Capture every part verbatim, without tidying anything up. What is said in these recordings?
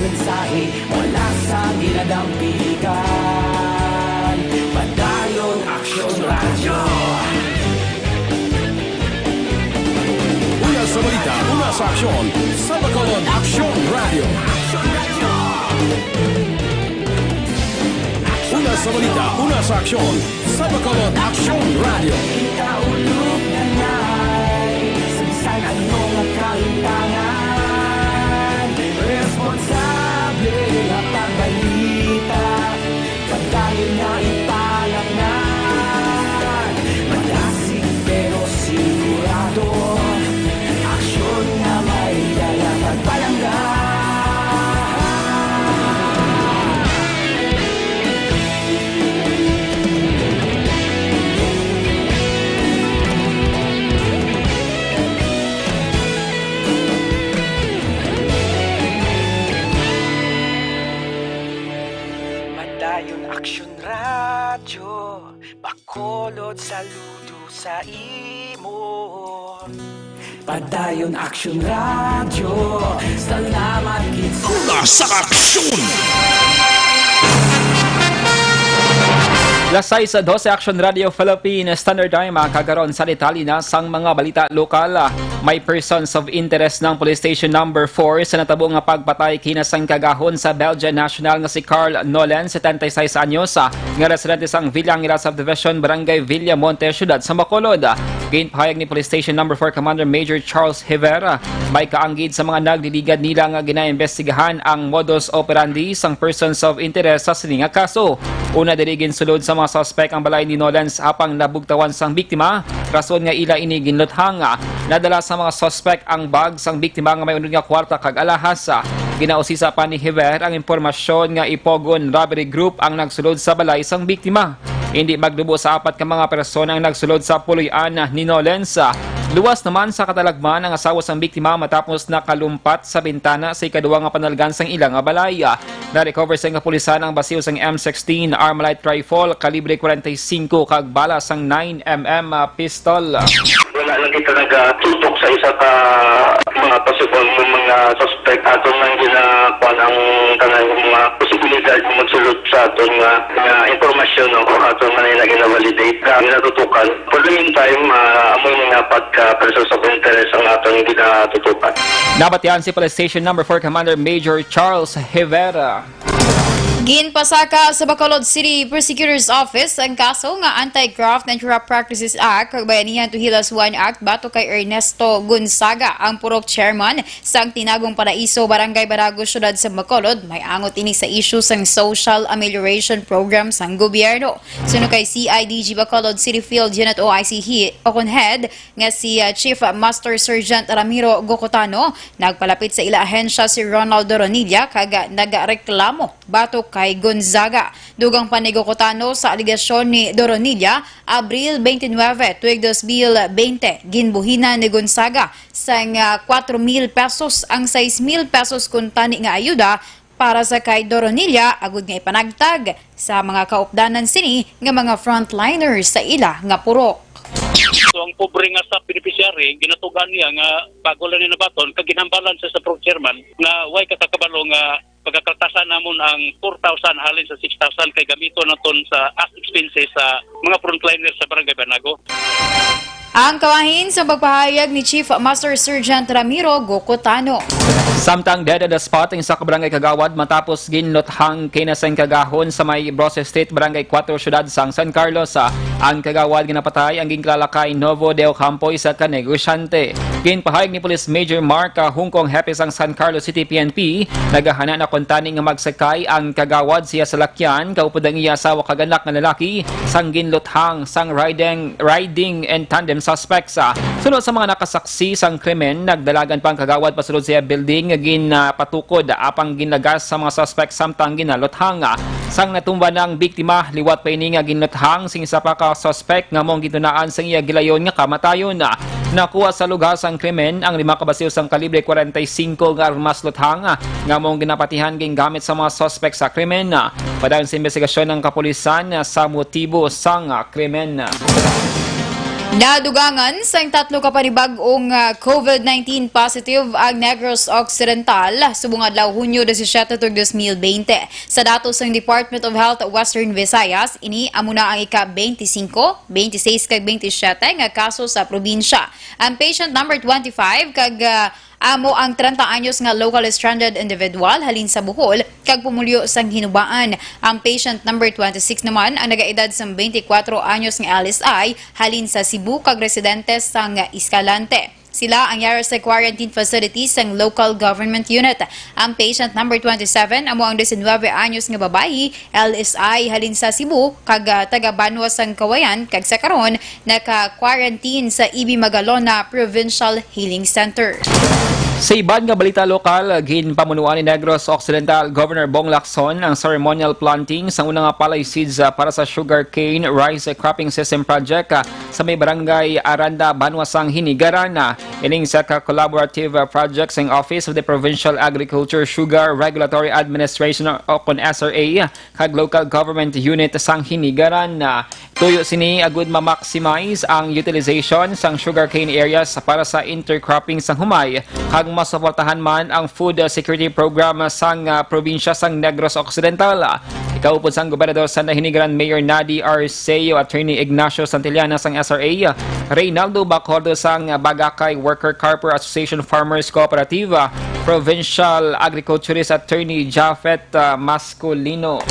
mensahe mula sa ginadampigan. Padayon Aksyon Radyo. Una sa balita, una sa aksyon, sa Bacolod Aksyon Radyo. Una sa balita, una sa aksyon, sa Bacolod Aksyon Radyo. Ikaulog na ngay, sa bisan ano nga kahintangan, responsable nga pagbalita, padayon nga ipalatnag. Malasig pero sigurado, aksyon nga may dala kag palangga. Padayon Aksyon Radyo, Bacolod, saludo sa imo. Padayon Aksyon Radyo, salamat gid sa Una sa aksyon! Las sais dose, Action Radio Philippines Standard Time, ah, kagaron sa detalye na sang mga balita lokal. Ah, may persons of interest ng Police Station Number four sa natabo nga pagpatay kinasangkagahon sa Belgian national nga si Carl Nolen, setenta y seis anyos, ah, nga residente sang Villa Angela Subdivision, Barangay Villamonte, Siyudad sa Bacolod. Ah, ginpahayag ni Police Station Number four Commander Major Charles Hever, ah, may kaanggid sa mga nagdiligad nila nga ginaimbestigahan ang modus operandi sang persons of interest sa sini nga kaso. Una diri ginsulod sa mga suspek ang balay ni Nolens apang nabugtawan sang biktima, rason nga ila ini ginluthang. Nadala sa mga suspek ang bag sang biktima nga may unod nga kwarta kag alahas. Ginausisa pa ni Hever ang impormasyon nga Ipogon Robbery Group ang nagsulod sa balay sang biktima. Hindi magdubo sa apat ka mga persona ang nagsulod sa puloy-an ni Nolens. Luwas naman sa katalagman ang asawa sang biktima matapos nakalumpat sa bintana sa ikaduha nga panalgan sang ila nga balay. Na-recover sang kapulisan ang basiyo sang M sixteen Armalite rifle kalibre forty-five kag bala sang nine M M pistol. Wala lang kita nagatutok sa isa ka mga possible nga mga suspect. Aton lang ginakuan ang tanan nga mga posibilidad nga magsulod sa aton nga, nga impormasyon, no? Aton man na gina-validate, nga ginatutukan. For the meantime, ah, amo nga apat ka persons of interest ang aton ginatutukan. Nabatian si Police Station Number four Commander Major Charles Rivera. Ginpasaka sa Bacolod City Prosecutor's Office ang kaso nga Anti-Graft and Corrupt Practices Act kag Bayanihan to Heal As One Act batok kay Ernesto Gonzaga, ang purok chairman sang Tinagong Paraiso, Barangay Banago, Siyudad sa Bacolod. May angot ini sa isyu sang Social Amelioration Program sang gobyerno. Suno kay C I D G Bacolod City Field Unit O I C he-, Oconhead, nga si, ah, Chief Master Sergeant Ramiro Gocotano, nagpalapit sa ila ahensya si Ronald Doronilla kag nagareklamo batok kay Gonzaga. Dugang pa ni Gocotano sa alegasyon ni Doronilla, Abril twenty-nine, tuig dos mil bente, ginbuhinan ni Gonzaga sang, ah, kuwatro mil pesos ang sais mil pesos kuntani nga ayuda para sa kay Doronilla agud nga ipanagtag sa mga kaupdanan sini nga mga frontliners sa ila nga purok. So, ang pobre nga staff beneficiary, ginatugan niya nga bago lang niya nabaton, kag ginhambalan sa, sa purok chairman nga way ka kakabalo nga pagkakaltasan namon ang four thousand halin sa six thousand kay gamiton naton sa as expenses sa mga frontliner sa Barangay Banago. Ang kabahin sa pagpahayag ni Chief Master Sergeant Ramiro Gocotano. Samtang dead on the spot ang isa ka barangay kagawad matapos ginluthang kinasangkagahon sa may Brose Street, Barangay Cuatro, Siyudad sang San Carlos. Ah, ang kagawad nga napatay ang ginkilala kay Novo de Ocampo, isa ka negosyante. Ginpahayag ni Police Major Mark, ah, Hungkong, hepe sang San Carlos City P N P, nagahana na kuntani nga magsakay ang kagawad siya sa lakyan kaupod ang iya asawa kag anak nga lalaki sang ginluthang sang riding, riding and tandem suspects. Ah, suno sa mga nakasaksi sang krimen, nagdalagan pa ang kagawad pasulod sa iya building nga ginapatukod apang ginlagas sa mga suspects samtang ginaluthang. Ah, sang natumba na ang biktima, liwat pa ini nga ginluthang sing isa pa ka suspect nga mong gitunaan sang iya gilayon nga kamatayon. Ah, nakuha sa lugar sang krimen ang lima ka basiyo sang kalibre kwarenta y singko nga armas luthang, ah, nga mong ginapatihan gingamit sa mga suspect sa krimen. Ah, padayon sa investigasyon ng kapulisan, ah, sa motibo sang, ah, krimen. Nadugangan sang tatlo ka panibag-ong, ah, COVID nineteen positive ang Negros Occidental subong adlaw Hunyo disisiete tuig dos mil bente. Sa datos sang Department of Health Western Visayas, ini amo na ang ika-twenty-five, twenty-six kag twenty-seven nga kaso sa probinsya. Ang patient number twenty-five kag, ah, amo ang treinta anyos nga local stranded individual halin sa Bohol kag pumuluyo sang Hinubaan. Ang patient number twenty-six naman ang nagaedad sang twenty-four anyos nga L S I halin sa Cebu kag residente sang Escalante. Sila ang yara sa quarantine facility sang local government unit. Ang patient number twenty-seven amo ang diecinuebe anyos nga babayi, L S I halin sa Cebu, kag, ah, taga banwa sang Cauayan, kag sa karon naka-quarantine sa E B Magalona Provincial Healing Center. Sa iban nga balita lokal, ginpamunuan ni Negros Occidental Governor Bong Lacson ang ceremonial planting sang una nga palay seeds, ah, para sa sugarcane rice cropping system project, ah, sa may barangay Aranda, Banwa sang Hinigaran, ah, ining sa ka-, collaborative, ah, project sang Office of the Provincial Agriculture Sugar Regulatory Administration o kon S R A kag local government unit sang Hinigaran. Ah, tuyo sini agud ma-maximize ang utilization sang sugarcane areas para sa intercropping sang humay kag masuportahan man ang food security program sang, ah, probinsya sang Negros Occidental. Ikaupod sang Gobernador sang Hinigaran Mayor Nadi Arceo, Attorney Ignacio Santillana sang S R A, Reynaldo Bacordo sang Bagakay Worker Carper Association Farmers Cooperative, Provincial Agriculturist Attorney Japhet, ah, Masculino.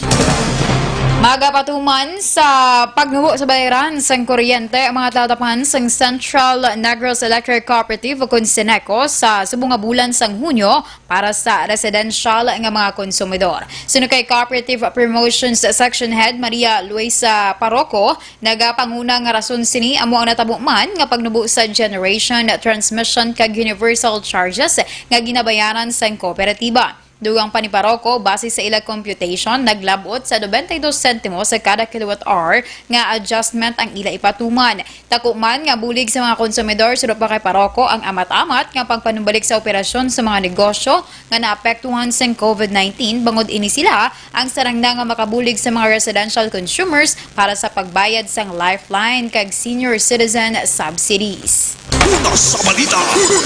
Magapatuman sa pagnubo sa bayaran sang kuryente ang mga tatapan sang Central Negros Electric Cooperative o kon CENECO sa subong nga bulan sang Hunyo para sa residential nga mga konsumidor. Suno kay Cooperative Promotions Section Head Maria Luisa Parroco, nagapanguna nga rason sini amo ang natabo man nga pagnubo sa generation, transmission kag universal charges nga ginabayaran sang kooperatiba. Dugang pa ni Parroco, base sa ila computation, naglab-ot sa nobenta y dos sentimos sa kada kilowatt hour nga adjustment ang ila ipatuman. Tako man nga bulig sa mga konsumidor, suno pa kay Parroco ang amat-amat nga pagpanumbalik sa operasyon sa mga negosyo nga naapektuhan sang COVID nineteen, bangod ini sila ang sarang na nga makabulig sa mga residential consumers para sa pagbayad sang Lifeline kag Senior Citizen Subsidies. Una sa balita,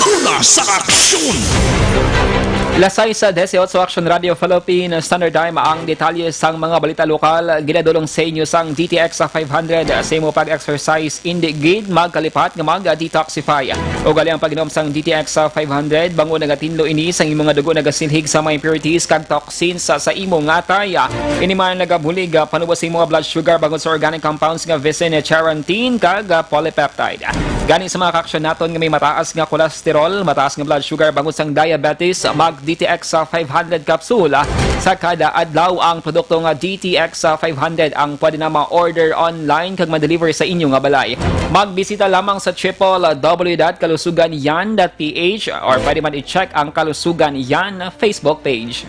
una sa aksyon. Alas sais disiotso, Action Radio Philippine Standard Time, ang detalye sang mga balita lokal ginadulong sa inyo sang D T X five hundred. Sa imo pag-exercise, indi gid magkalipat nga mag-detoxify. Ugali ang pag-inom sang D T X five hundred, bangod nagatinlo ini sang imo nga dugo nagasilhig sa mga impurities kag toxins sa, sa imo nga atay. Ini man nagabulig, ah, panubo sa imo nga blood sugar bangod sa organic compounds nga visin, charantin, kag, ah, polypeptide. Gani sa mga kaaksyon naton nga may mataas nga cholesterol, mataas nga blood sugar bangod sang diabetes, mag D T X five hundred capsule, ah, sa kada adlaw. Ang produkto nga D T X five hundred ang pwede na ma-order online kag ma-deliver sa inyo nga balay. Magbisita lamang sa triple W dot kalusugan yan dot P H or pwede man i-check ang Kalusugan Yan Facebook page.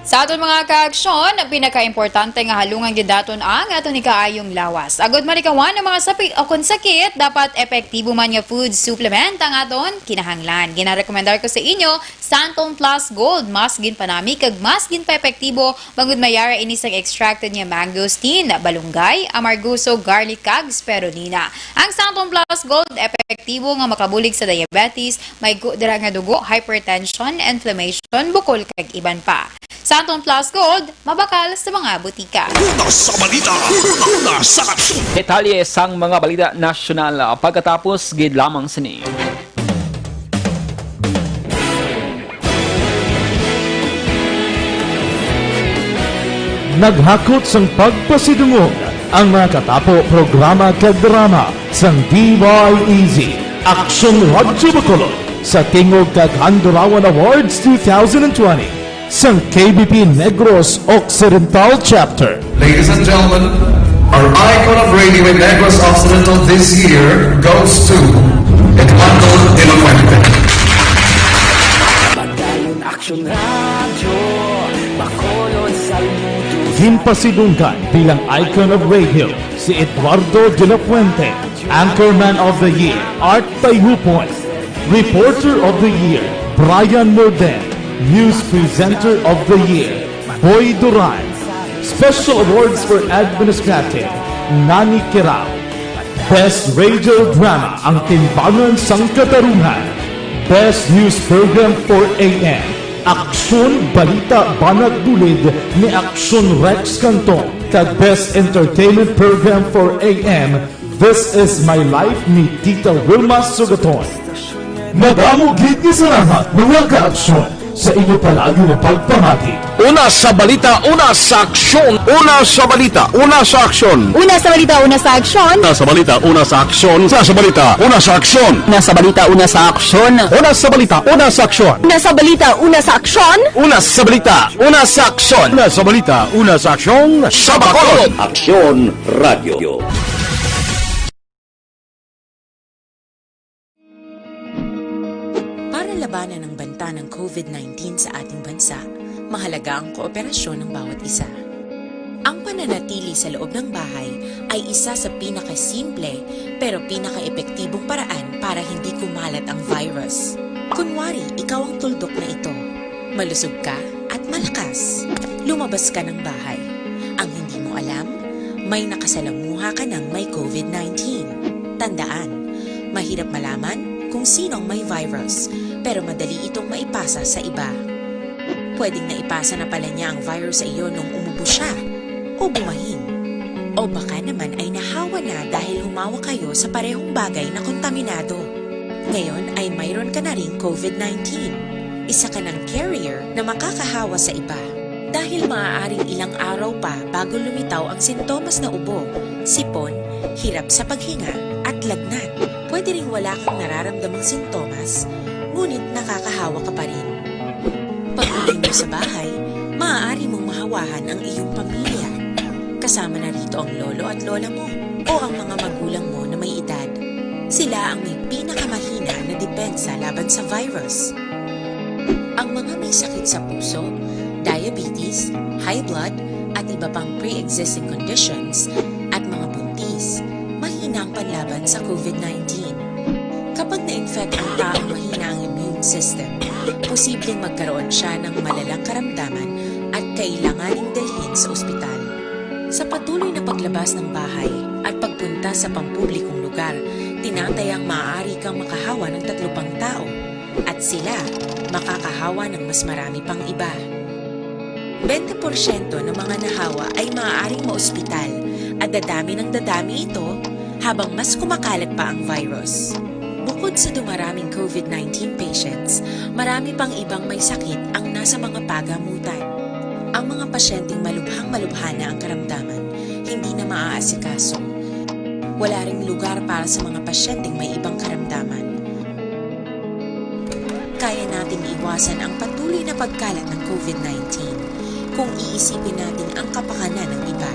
Sa aton mga kaaksyon, ang pinakaimportante nga halungan gid naton ang aton ikaayong lawas. Agud malikawan ang mga sapi o kon sakit, dapat epektibo man nga food supplement ang aton kinahanglan. Ginarekomendar ko sa inyo, Santon Plus Gold, mas ginpanami kag mas ginpaepektibo, bangod may ara ini sang extracted nga mangosteen, balunggay, amargoso, garlic, kag spirulina. Ang Santon Plus Gold epektibo nga makabulig sa diabetes, may gu-, dira nga dugo, hypertension, inflammation, bukol, kag iban pa. Santon Plus Gold, mabakal sa mga butika. Una sa balita, una sa aksyon. Detalye sang mga balita nasyonal, ah, pagkatapos gid lamang sini. Naghakot sang pagpasidungog ang mga katapo programa kag drama sang D Y E Z, Aksyon Radyo Bacolod, sa Tingog kag Handurawan Awards two thousand twenty sang K B P Negros Occidental Chapter. Ladies and gentlemen, our icon of radio in Negros Occidental this year goes to Eduardo de la Fuente. Padayon Aksyon Radyo, Bacolod, saludo. Ginpasidunggan bilang icon of radio si Eduardo de la Fuente, Anchorman of the Year, Art Tayhupon, Reporter of the Year, Brian Morden, News Presenter of the Year, Boy Duran, Special Awards for Administrative, Nani Kirao. Best Radio Drama, Ang Timbangan sang Katarungan. Best News Program, four A M, Aksyon, Balita, Banat, Bulid ni Aksyon Rex Canton, kag Best Entertainment Program, four A M, This Is My Life ni Tita Wilma Sugaton. Madamo gid nga salamat, mga ka-aksyon, sa inyo palagi nga pagpamati. Una sa balita, una sa aksyon. Una sa balita, una sa aksyon. Una sa balita, una sa aksyon. Una sa balita, una sa aksyon. Una sa balita, una sa aksyon. Una sa balita, una sa aksyon. Una sa balita, una sa aksyon. Una sa balita, una sa aksyon. Una sa balita, una sa aksyon. Una sa balita, una sa aksyon. Sa Bacolod. Aksyon Radio. Para labanan ang banta ng COVID nineteen sa ating bansa, mahalaga ang kooperasyon ng bawat isa. Ang pananatili sa loob ng bahay ay isa sa pinakasimple pero pinakaepektibong paraan para hindi kumalat ang virus. Kunwari, ikaw ang tuldok na ito. Malusog ka at malakas. Lumabas ka ng bahay. Ang hindi mo alam, may nakasalamuha ka ng may COVID nineteen. Tandaan, mahirap malaman kung sino ang may virus, pero madali itong maipasa sa iba. Pwedeng naipasa na pala niya ang virus sa iyo nung umubo siya o bumahin. O baka naman ay nahawa na dahil humawa kayo sa parehong bagay na kontaminado. Ngayon ay mayroon ka na ring COVID nineteen. Isa ka ng carrier na makakahawa sa iba. Dahil maaaring ilang araw pa bago lumitaw ang sintomas na ubo, sipon, hirap sa paghinga, at lagnat. Pwede ring wala kang nararamdamang sintomas, ngunit nakakahawa ka pa rin. Pag-uwi mo sa bahay, maaari mong mahawahan ang iyong pamilya. Kasama na rito ang lolo at lola mo o ang mga magulang mo na may edad. Sila ang may pinakamahina na depensa laban sa virus. Ang mga may sakit sa puso, diabetes, high blood, at iba pang pre-existing conditions, at mga buntis, mahina ang panlaban sa COVID nineteen. Kapag na-infect ang taong mahina ang immune system, posibleng magkaroon siya ng malalang karamdaman at kailanganing dalhin sa ospital. Sa patuloy na paglabas ng bahay at pagpunta sa pampublikong lugar, tinatayang maaari kang makahawa ng tatlo pang tao at sila makakahawa ng mas marami pang iba. Bente porsyento ng mga nahawa ay maaaring maospital at dadami ng dadami ito habang mas kumakalat pa ang virus. Bukod sa dumaraming COVID nineteen patients, marami pang ibang may sakit ang nasa mga pagamutan. Ang mga pasyenteng malubhang-malubha na ang karamdaman, hindi na maaasikaso. Wala ring lugar para sa mga pasyenteng may ibang karamdaman. Kaya nating iwasan ang patuloy na pagkalat ng COVID nineteen kung iisipin natin ang kapakanan ng iba.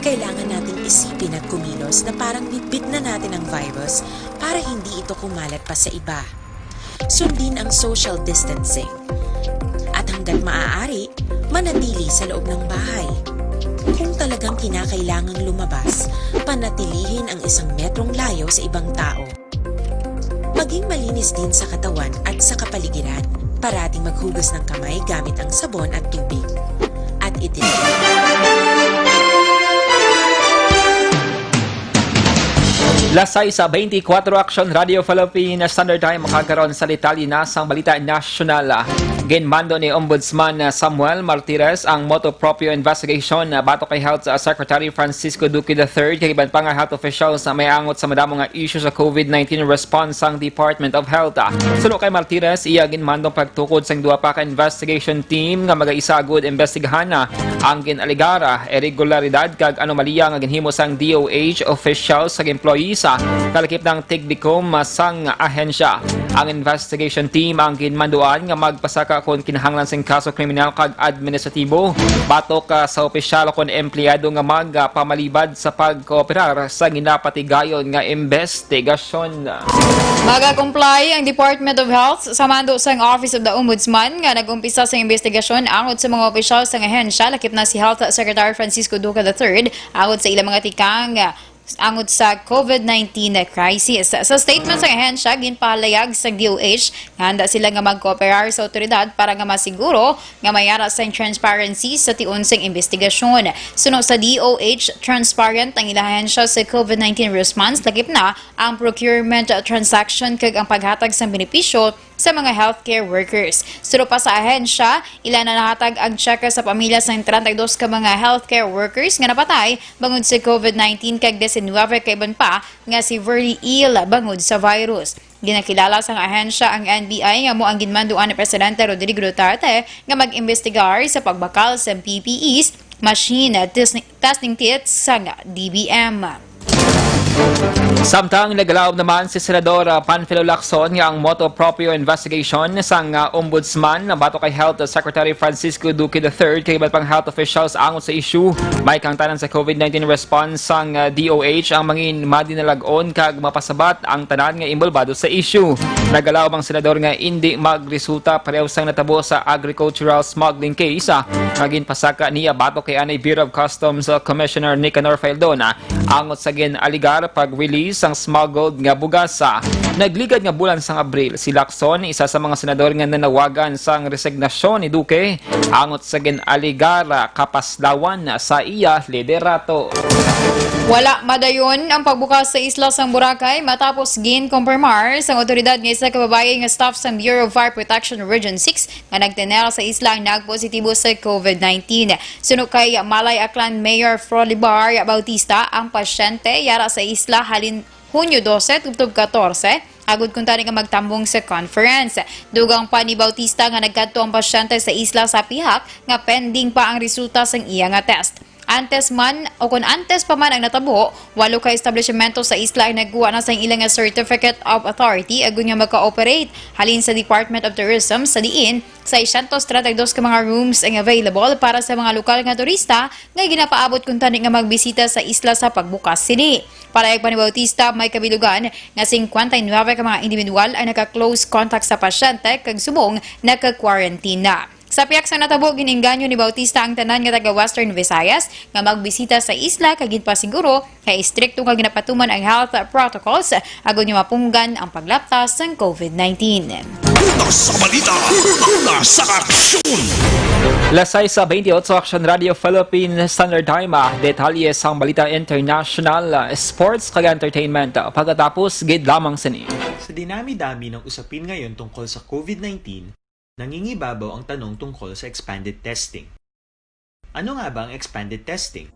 Kailangan nating isipin at kumilos na parang bitbit na natin ang virus para hindi ito kumalat pa sa iba. Sundin ang social distancing. At hanggat maaari, manatili sa loob ng bahay. Kung talagang kinakailangang lumabas, panatilihin ang isang metrong layo sa ibang tao. Maging malinis din sa katawan at sa kapaligiran. Parating maghugas ng kamay gamit ang sabon at tubig. At itin. Las sais beintikwatro, Aksyon Radio Philippine Standard Time, makagkaroon sa detalye na sang balita nasyonal. Ginmando ni Ombudsman Samuel Martires ang motu proprio investigation batok kay Health Secretary Francisco Duque the third kag iban pa nga health officials nga may angot sa madamo nga isyu sa COVID nineteen response sang Department of Health. Suno kay Martires, iya ginmando ang pagtukod sang duha pa ka investigation team nga magaisagod imbestigahan ang gin-alegar irregularidad kag anomalya nga ginhimo sang D O H officials kag employees, kalakip na ang tigdikom sang ahensya. Ang investigation team ang ginmanduan nga magpasaka kon kinahanglan sing kaso kriminal kag administratibo batok, ah, sa opisyal kon empleyado nga magpamalibad sa pagkooperar sa ginapatigayon nga imbestigasyon. Magakomply ang Department of Health sa mando sang Office of the Ombudsman nga nag-umpisa sa imbestigasyon angot sa mga opisyal sang ahensya, lakip na si Health Secretary Francisco Duque the third, angot sa ilang mga tikang angot sa COVID nineteen crisis. Sa statement sa ahensya, ginpahalayag sa D O H nga handa sila nga magkooperar sa awtoridad para nga masiguro nga may ara sa transparency sa tion sing investigasyon. Suno sa D O H, transparent ang ilang ahensya sa COVID nineteen response, lakip na ang procurement transaction kag ang paghatag sa benepisyo sa mga healthcare workers. Suno pa sa ahensya, ila na nahatag ang tseke sa pamilya sang treinta y dos ka mga healthcare workers nga napatay bangod sa COVID nineteen kag diecinuebe ka iban pa nga severely ill bangod sa virus. Ginakilala sang ahensya ang N B I nga amo ang ginmanduan ni Presidente Rodrigo Duterte nga mag-imbestigar sa pagbakal sa P P Es, machine, testing, testing kits sang D B M. Samtang nagalaom naman si Senador, ah, Panfilo Lacson nga ang motu proprio investigation sang, ah, Ombudsman batok kay Health Secretary Francisco Duque the third kag iban pang health officials angot sa issue may kahangtanan sa COVID nineteen response sang, ah, D O H ang mangin madinalag-on kag mapasabat ang tanan nga inbolbado sa issue. Nagalaom ang senador nga indi magresulta pareho sang natabo sa agricultural smuggling case, ah, nga ginpasaka niya batok kay anay Bureau of Customs, ah, Commissioner Nicanor Faildon, ah, angot sa gin-alegar pag-release sang smuggled nga bugas. Nagligad nga bulan sang Abril, si Lacson, isa sa mga senador nga nanawagan sang resignasyon ni Duque, angot sa gin-alegar kapaslawan sa iya liderato. Wala madayon ang pagbukas sa isla sang Boracay matapos ginkumpirmar sang awtoridad nga isa ka babayi nga staff sang Bureau of Fire Protection Region six nga nagtinel sa isla ang nagpositibo sa COVID nineteen. Suno kay Malay Aklan Mayor Frolibar Bautista, ang pasyente yara sa isla halin Hunyo dose tubtob katorse, agod kuntani nga magtambong sa conference. Dugang pa ni Bautista nga nagkadto ang pasyente sa isla sa pihak nga pending pa ang resulta sang iya nga test. Antes man o kon antes pa man ang natabo, walo ka establishmento sa isla ang nagkuha na sang ila nga Certificate of Authority agud nga maka-operate halin sa Department of Tourism, sa diin seiscientos treinta y dos ka mga rooms ang available para sa mga lokal nga turista nga ginapaabot kuntani nga magbisita sa isla sa pagbukas sini. Pahayag pa ni Bautista, may kabilugan nga cincuenta y nueve ka mga individual ang naka-close contact sa pasyente kag subong naka-quarantine na. Sa pihak sang natabo, gin-engganyo ni Bautista ang tanan nga taga Western Visayas nga magbisita sa isla kag ginpasiguro nga istrikto nga ginapatuman ang health protocols agud nga mapunggan ang paglapta sang COVID nineteen. Una sa balita, una sa aksyon. Las sais sa twenty-eight, Action Radio Philippine Standard Time, ah, detalye sang balita international, ah, sports kag entertainment, ah, pagkatapos gid lamang sini. Sa dinami-dami ng usapin ngayon tungkol sa COVID nineteen, nangingibabaw ang tanong tungkol sa expanded testing. Ano nga ba ang expanded testing?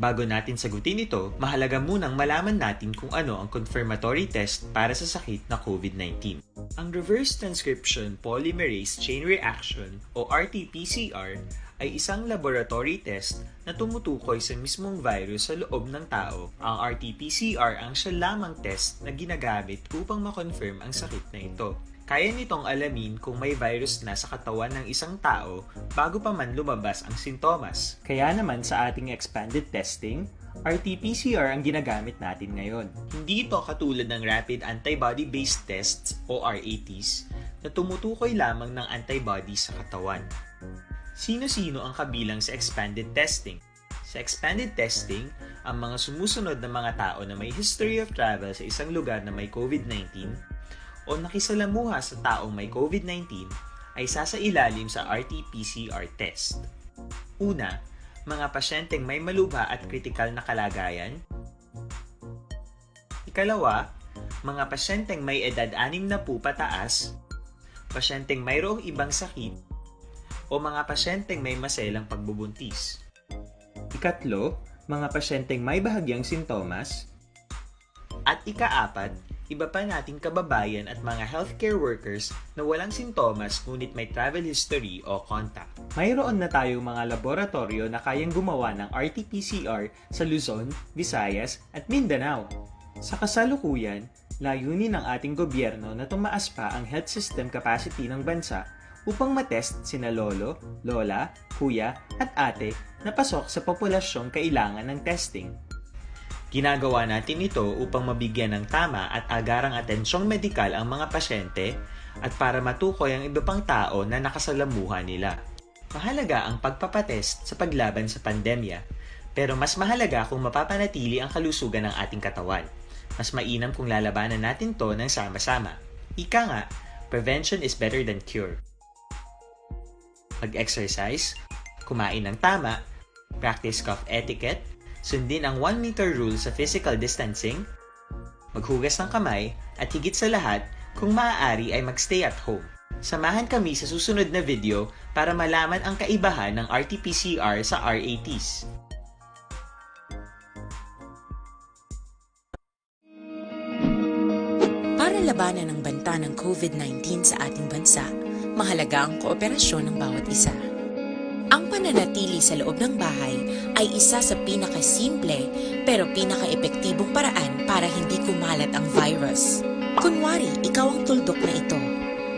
Bago natin sagutin ito, mahalaga munang malaman natin kung ano ang confirmatory test para sa sakit na COVID nineteen. Ang reverse transcription polymerase chain reaction o R T P C R ay isang laboratory test na tumutukoy sa mismong virus sa loob ng tao. Ang R T P C R ang siya lamang test na ginagamit upang ma-confirm ang sakit na ito. Kaya nitong alamin kung may virus na sa katawan ng isang tao bago pa man lumabas ang sintomas. Kaya naman sa ating expanded testing, R T P C R ang ginagamit natin ngayon. Hindi ito katulad ng rapid antibody-based tests o R A Ts na tumutukoy lamang ng antibody sa katawan. Sino-sino ang kabilang sa expanded testing? Sa expanded testing, ang mga sumusunod na mga tao na may history of travel sa isang lugar na may COVID nineteen o nakisalamuha sa taong may COVID nineteen ay sasailalim sa R T P C R test. Una, mga pasyenteng may malubha at kritikal na kalagayan. Ikalawa, mga pasyenteng may edad anim na po pataas, pasyenteng mayroong ibang sakit, o mga pasyenteng may maselang pagbubuntis. Ikatlo, mga pasyenteng may bahagyang sintomas. At ikaapat, iba pa nating kababayan at mga healthcare workers na walang sintomas ngunit may travel history o contact. Mayroon na tayong mga laboratoryo na kayang gumawa ng R T P C R sa Luzon, Visayas, at Mindanao. Sa kasalukuyan, layunin ng ating gobyerno na tumaas pa ang health system capacity ng bansa upang matest sina lolo, lola, kuya, at ate na pasok sa populasyong kailangan ng testing. Ginagawa natin ito upang mabigyan ng tama at agarang atensyong medikal ang mga pasyente at para matukoy ang iba pang tao na nakasalamuha nila. Mahalaga ang pagpapatest sa paglaban sa pandemya Pero mas mahalaga kung mapapanatili ang kalusugan ng ating katawan. Mas mainam kung lalabanan natin to ng sama-sama. Ika nga, prevention is better than cure. Mag-exercise, kumain ng tama, practice cough etiquette, sundin ang one meter rule sa physical distancing, maghugas ng kamay, at higit sa lahat, kung maaari ay mag-stay at home. Samahan kami sa susunod na video para malaman ang kaibahan ng R T P C R sa R A Ts. Para labanan ang banta ng COVID nineteen sa ating bansa, mahalaga ang kooperasyon ng bawat isa. Ang pananatili sa loob ng bahay ay isa sa pinakasimple pero pinakaepektibong paraan para hindi kumalat ang virus. Kunwari, ikaw ang tuldok na ito.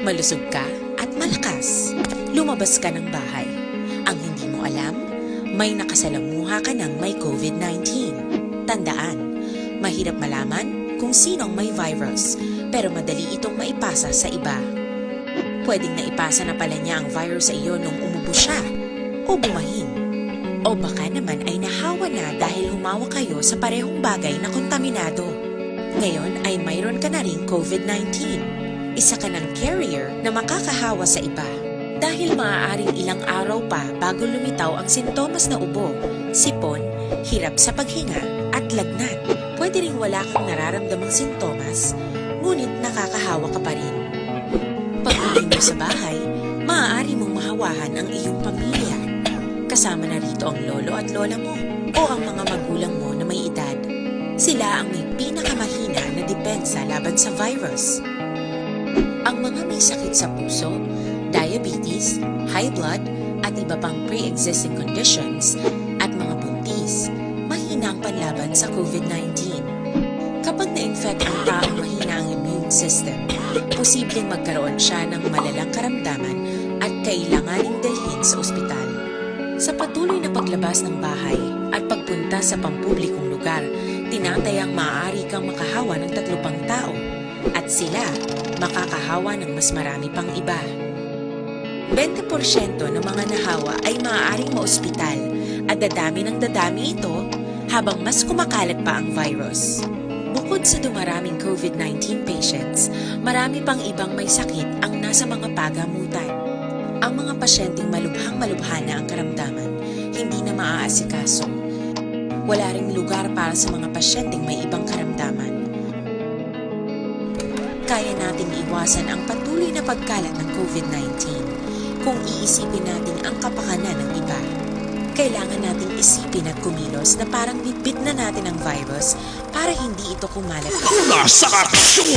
Malusog ka at malakas. Lumabas ka ng bahay. Ang hindi mo alam, may nakasalamuha ka ng may COVID nineteen. Tandaan, mahirap malaman kung sino ang may virus, pero madali itong maipasa sa iba. Pwedeng naipasa na pala niya ang virus sa iyo nung umubo siya o bumahin. O baka naman ay nahawa na dahil humawak kayo sa parehong bagay na kontaminado. Ngayon ay mayroon ka na ring COVID nineteen. Isa ka ng carrier na makakahawa sa iba. Dahil maaaring ilang araw pa bago lumitaw ang sintomas na ubo, sipon, hirap sa paghinga, at lagnat. Pwede ring wala kang nararamdamang sintomas, ngunit nakakahawa ka pa rin. Pag-uwi mo sa bahay, maaari mong mahawahan ang iyong pamilya. Kasama na rito ang lolo at lola mo o ang mga magulang mo na may edad. Sila ang may pinakamahina na depensa laban sa virus. Ang mga may sakit sa puso, diabetes, high blood, at iba pang pre-existing conditions, at mga buntis, mahina ang panlaban sa COVID nineteen. Kapag na-infect ang taong mahina ang immune system, posibleng magkaroon siya ng malalang karamdaman at kailanganing dalhin sa ospital. Sa patuloy na paglabas ng bahay at pagpunta sa pampublikong lugar, tinatayang maaari kang makahawa ng tatlo pang tao, at sila makakahawa ng mas marami pang iba. Bente porsyento ng mga nahawa ay maaaring maospital at dadami ng dadami ito habang mas kumakalat pa ang virus. Bukod sa dumaraming COVID nineteen patients, marami pang ibang may sakit ang nasa mga pagamutan. Ang mga pasyenteng malubhang-malubha na ang karamdaman, hindi na maaasikaso. Wala ring lugar para sa mga pasyenteng may ibang karamdaman. Kaya nating iwasan ang patuloy na pagkalat ng COVID nineteen kung iisipin natin ang kapakanan ng iba. Kailangan nating isipin at kumilos na parang bitbit na natin ang virus para hindi ito kumalat. Una sa aksyon!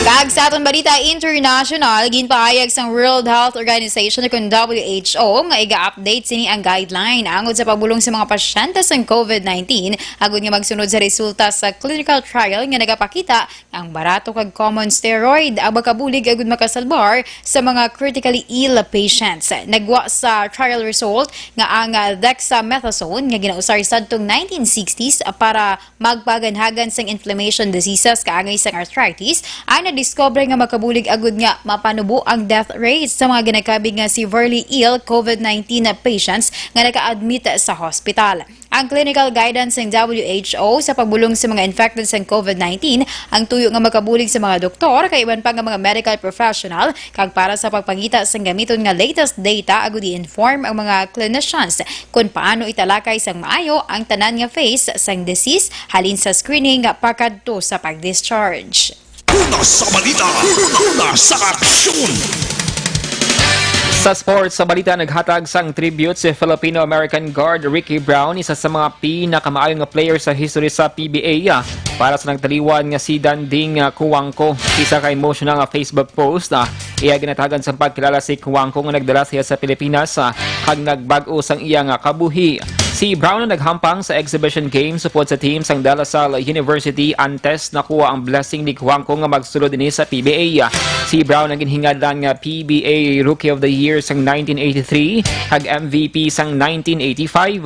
Kag sa aton balita international, ginpahayag sang World Health Organization, kun W H O, nga iga-update sini ang guideline angod sa pagbulong sa mga pasyente sang COVID nineteen, agud nga magsunod sa resulta sa clinical trial nga nagapakita ang barato kag common steroid ang makabulig agud makasalbar sa mga critically ill patients. Nagwa sa trial result nga ang, ah, dexamethasone nga ginausar sadtong nineteen sixties para magpaganhagan sang inflammation diseases kaangay sang arthritis, ay nadiskubre nga makabulig agud nga mapanubo ang death rate sa mga ginakabig nga severely ill COVID nineteen patients nga naka-admit sa hospital. Ang clinical guidance sang W H O sa pagbulong sa mga infected sang COVID nineteen, ang tuyo nga makabulig sa mga doktor kag iban pa nga mga medical professional, kag para sa pagpangita sang gamiton nga latest data, agud i-inform ang mga clinicians kon paano italakay sang maayo ang tanan nga phase sang disease, halin sa screening pakadto sa pag-discharge. Una sa balita, una sa aksyon. Sa sports, sa balita, naghatag sang tribute si Filipino-American guard Ricky Brown, isa sa mga pinakamaayong player sa history sa P B A, ah, para sa nagtaliwan nga si Danding, ah, Cuangco. Isa ka emotional nga Facebook post, ah, iya ginatagan sa pagkilala si Cuangco nga nagdala siya sa Pilipinas, ah, kag nagbag-o sang iya nga kabuhi. Si Brown ang naghampang sa exhibition games upod sa team sang De La Salle University antes nakuha ang blessing ni Cuangco nga magsulod ini sa P B A. Si Brown ang ginhingadlan nga P B A Rookie of the Year sang nineteen eighty-three kag M V P sang nineteen eighty-five.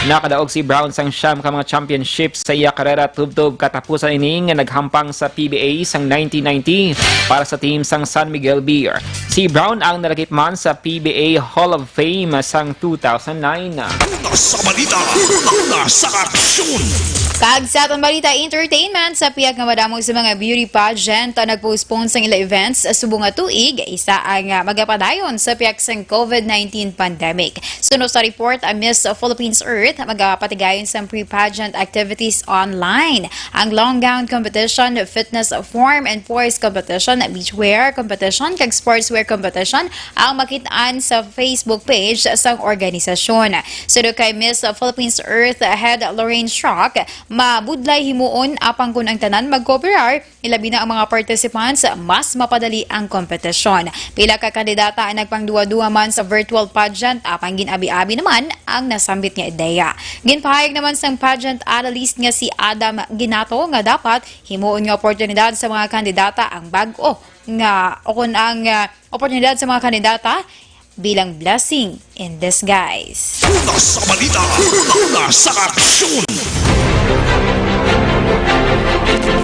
Nakadaog si Brown sang siyam ka mga championship sa iya karera tubtob katapusan ini nga naghampang sa P B A sang nineteen ninety para sa team sang San Miguel Beer. Si Brown ang nalakip man sa P B A Hall of Fame sang two thousand nine. Una Sa balita, una sa aksyon. Kag sa aton balita, entertainment, sa pihak nga madamo sa mga beauty pageant ang nag-postpone sang ila events subong nga tuig, isa ang, ah, magapadayon sa pihak sang COVID nineteen pandemic. Suno sa report, ang Miss Philippines Earth magapatigayon sang pre-pageant activities online. Ang long gown competition, fitness form and force competition, beachwear competition, kag sportswear competition ang makit-an sa Facebook page sang organisasyon. Suno kay Miss Philippines Earth Head Lorraine Schrock, mabudlay himuon apang kon ang tanan magkooperar, ilabi na ang mga participants, mas mapadali ang kompetisyon. Pila ka kandidata ang nagpangduwa-duwa man sa virtual pageant, apang gin-abi-abi naman ang nasambit nga ideya. Ginpahayag naman sang pageant analyst nga si Adam Ginato nga dapat himuon nga oportunidad sa mga kandidata ang bag-o nga, o kon ang, ah, oportunidad sa mga kandidata bilang blessing in disguise. Una sa balita, una sa aksyon.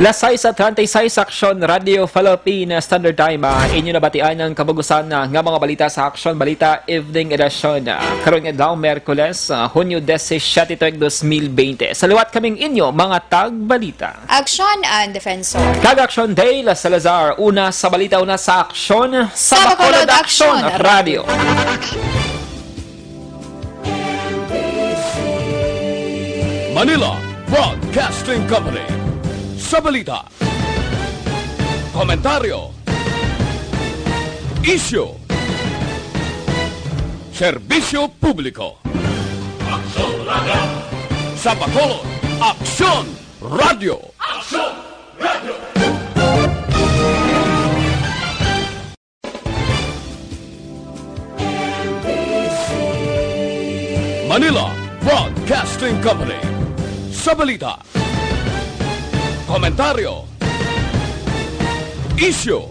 Las sais treinta y seis, Aksyon Radio Philippine Standard Time. Ah, inyo nabatian ang kabug-usan, ah, nga mga balita sa Aksyon Balita Evening Edition. Ah, karon nga adlaw, Miyerkules, ah, Hunyo disisiete, tuig dos mil bente. Sa liwat kaming inyo, mga tagbalita. Aksyon and Defensor. Kag Aksyon Dale Salazar, una sa balita, una sa aksyon, sa Bacolod Aksyon Radio. Manila Broadcasting Company. Sa balita, komentaryo, isyu, serbisyo publiko. Aksyon Radio. Sa Bacolod, Aksyon Radio. Aksyon Radio. Manila Broadcasting Company. Sa balita, komentaryo, isyu,